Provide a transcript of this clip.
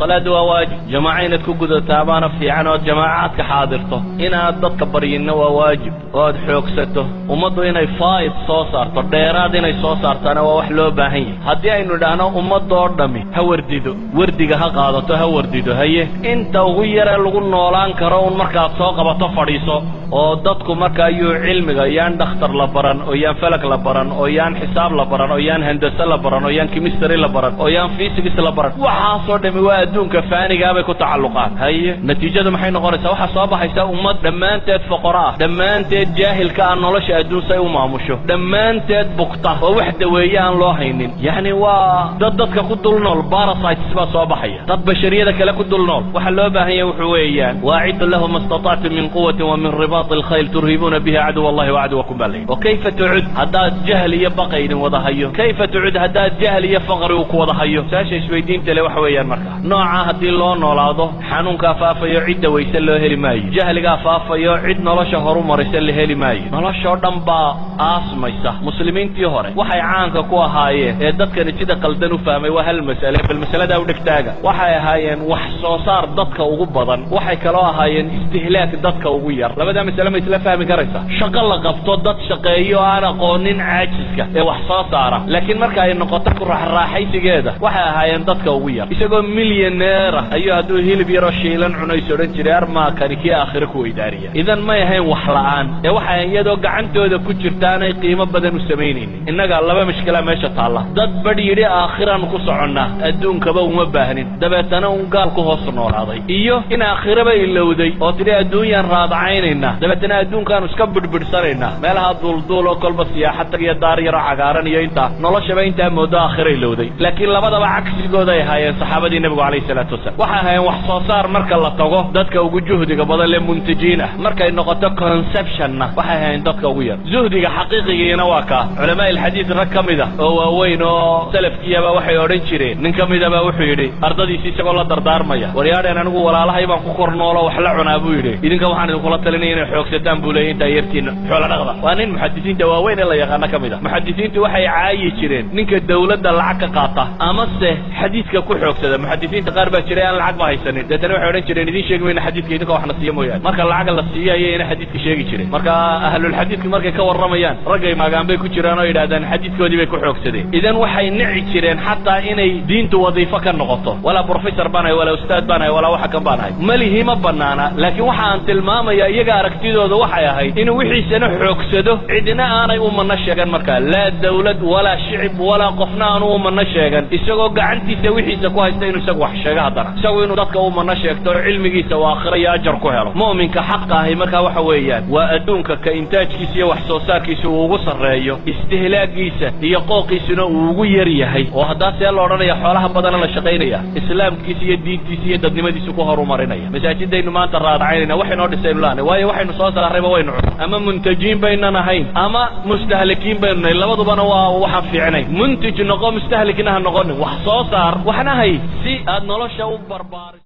Salaadu waa waajib, jamaaco inaad ku gudataa baana fiican ood jamaacaadka xaadirto. Inaad dadka baryinna waa waajib oo aad xoogsato. Ummaddu inay faa'id soo saarto, dheeraad inay soo saartaana waa wax loo baahan yahay. Haddii aynu idhaahno ummadoo dhammi ha wardido, wardiga ha qaadato, ha wardido, haye inta ugu yaree lagu noolaan karo un markaad soo qabato fadhiiso, oo dadku marka ayuu cilmiga yaan dhakhtar la baran, oo yaan falak la baran, oo yaan xisaab la baran, oo yaan handase la baran, oo yaan chemistry la baran, oo yaan physics la baran. Waxaasoo dhami waa adduunka faanigaa bay ku tacalluqaan. Haye, natiijadu maxay noqonaysaa? Waxaa soo baxaysa ummad dhammaanteed foqoro ah, dhammaanteed jaahilka ah nolosha adduun say u maamusho, dhammaanteed bugta oo wax daweeye aan loo haynin. Yacni waa dad dadka ku dul nool, parasites baa soo baxaya, dad bashariyada kale ku dul nool. Waxa loo baahan yahay wuxuu weeyaan waaciddu lahum ma istatactum min quwatin wa min ribaati alkhayl turhibuuna biha caduw allahi wa caduwakum baa layidhi. Wa kayfa tucud haddaad jahl iyo baqa idin wada hayo? Kayfa tucud haddaad jahl iyo faqri uu ku wada hayo? Su-aasha isweydiinta le waxa weeyaan, marka noocaa haddii loo noolaado, xanuunkaa faafayo cidda wayse loo heli maayo, jahligaa faafayo cid nolosha horu marisa la heli maayo, noloshoo dhan baa aasmaysa. Muslimiintii hore waxay caanka ku ahaayeen ee dadkani sida qaldan u fahmay waa hal mas'ale, bal masaladaa u dhegtaaga. Waxay ahaayeen wax soo saar dadka ugu badan, waxay kaloo ahaayeen istihlaak dadka ugu yar. Labadaa masale ma isla fahmi karaysaa? Shaqo la qabto, dad shaqeeyo aan aqoonin caajiska ee wax soo saara, laakiin marka ay noqoto ku raaxraaxaysigeeda waxay ahaayeen dadka ugu yar. Isagoo milyaneera ayuu hadduu hilib yaroo shiilan cunays odhan jiray, armaakani kii aakhiro ku weydaariya. Idan may ahayn wax la'aan, ee waxay iyadoo gacantooda ku jirta aanay qiimo badan u samaynaynin. Innaga laba mashkilaa meesha taalla: dad badh yidhi aakhiraanu ku soconnaa, adduunkaba uma baahnin, dabeetana un gaal ku hoos noolaaday, iyo in aakhiraba ilowday oo tidhi adduunyaan raadacaynaynaa, dabeetana adduunkaanu iska bidhbidhsanaynaa, meelaha duulduul oo kolba siyaaxad tag iyo daar yaroo cagaaran iyo intaa noloshaba intaa moodo aakhira ilowday. Laakiin labadaba cagsigooday ahaayeen saxaabadii nebigu calayhi salaatu wasalaam. Waxay ahaayeen wax soo saar marka la tago dadka ugu juhdiga badan le, muntajiin ah. Markay noqoto consumptionna waxay ahaayeen dadka ugu yar. Zuhdiga xaqiiqigiina waa kaa. Culamaa ilxadiid rag ka mid ah oo waaweyn oo salafkiiyaba waxay odhan jireen, nin ka midaba wuxuu yidhi ardadiisi isagoo la dardaarmaya, waryaadheen anigu walaalahay baan ku kor noolo wax la cunaa buu yidhi, idinka waxaan idinkula talinaya inay xoogsataan buu leeyay intaa yartiina xoola dhaqda. Waa nin muxadisiinta waaweyn ee la yaqaano ka mid ah. Muxadisiintu waxay caayi jireen ninka dawladda lacag ka qaata amase xadiidka ku xoogsada. Muxadisiinta qaar baa jiray aan lacag ba haysanin, deetana waxay odhan jireen idiin sheegi mayna xadiidka idinka wax na siiya mooyaane. Marka lacag la siiyo ayayna xadiidka sheegi jireen. Marka ahlulxadiidka markay ka warramayaan raggay maagaan bay ku jiraan oo yidhahdaan xadiidkoodii bay ku xoogsadeen. Idan waxay nici jireen xataa inay diintu wadiifo ka noqoto. Walaa professor baan ahay, walaa ustaad baan ahay, walaa waxa kan baan ahay, malihi ma banaana. Laakiin waxa aan tilmaamaya, iyaga aragtidooda waxay ahayd inuu wixiisana xoogsado, cidina aanay u manno sheegan. Markaa laa dawlad walaa shicib walaa qofna aanu u manno sheegan, isagoo gacantiisa wixiisa ku haysta inuu isagu wax sheego, haddana isagu inuu dadka u manno sheegto oo cilmigiisa uu aakhira iyo ajar ku helo. Mu'minka xaqa ahi markaa waxa weeyaan waa adduunka ka intaajkiisa iyo wax soo saarkiisa uu ugu sarreeyo, istihlaagiisa iyo qooqiisuna uu ugu yar yahay. Oo haddaa see la odhanaya xoolaha badana la shaqaynaya, islaamkiisa iyo diintiisa iyo dadnimadiisa ku horumarinaya. Masaajidaynu maanta raadacaynayna wax inoo dhisaynu laanay, waayo waxaynu soo saarrayba waynu cun. Ama muntajiin baynan ahayn ama mustahlikiin baynu nahay, labadubana waa waxaan fiicnayn. Muntij noqo, mustahlikna ha noqonin, wax soo saar waxna hay si aad nolosha u barbaariso.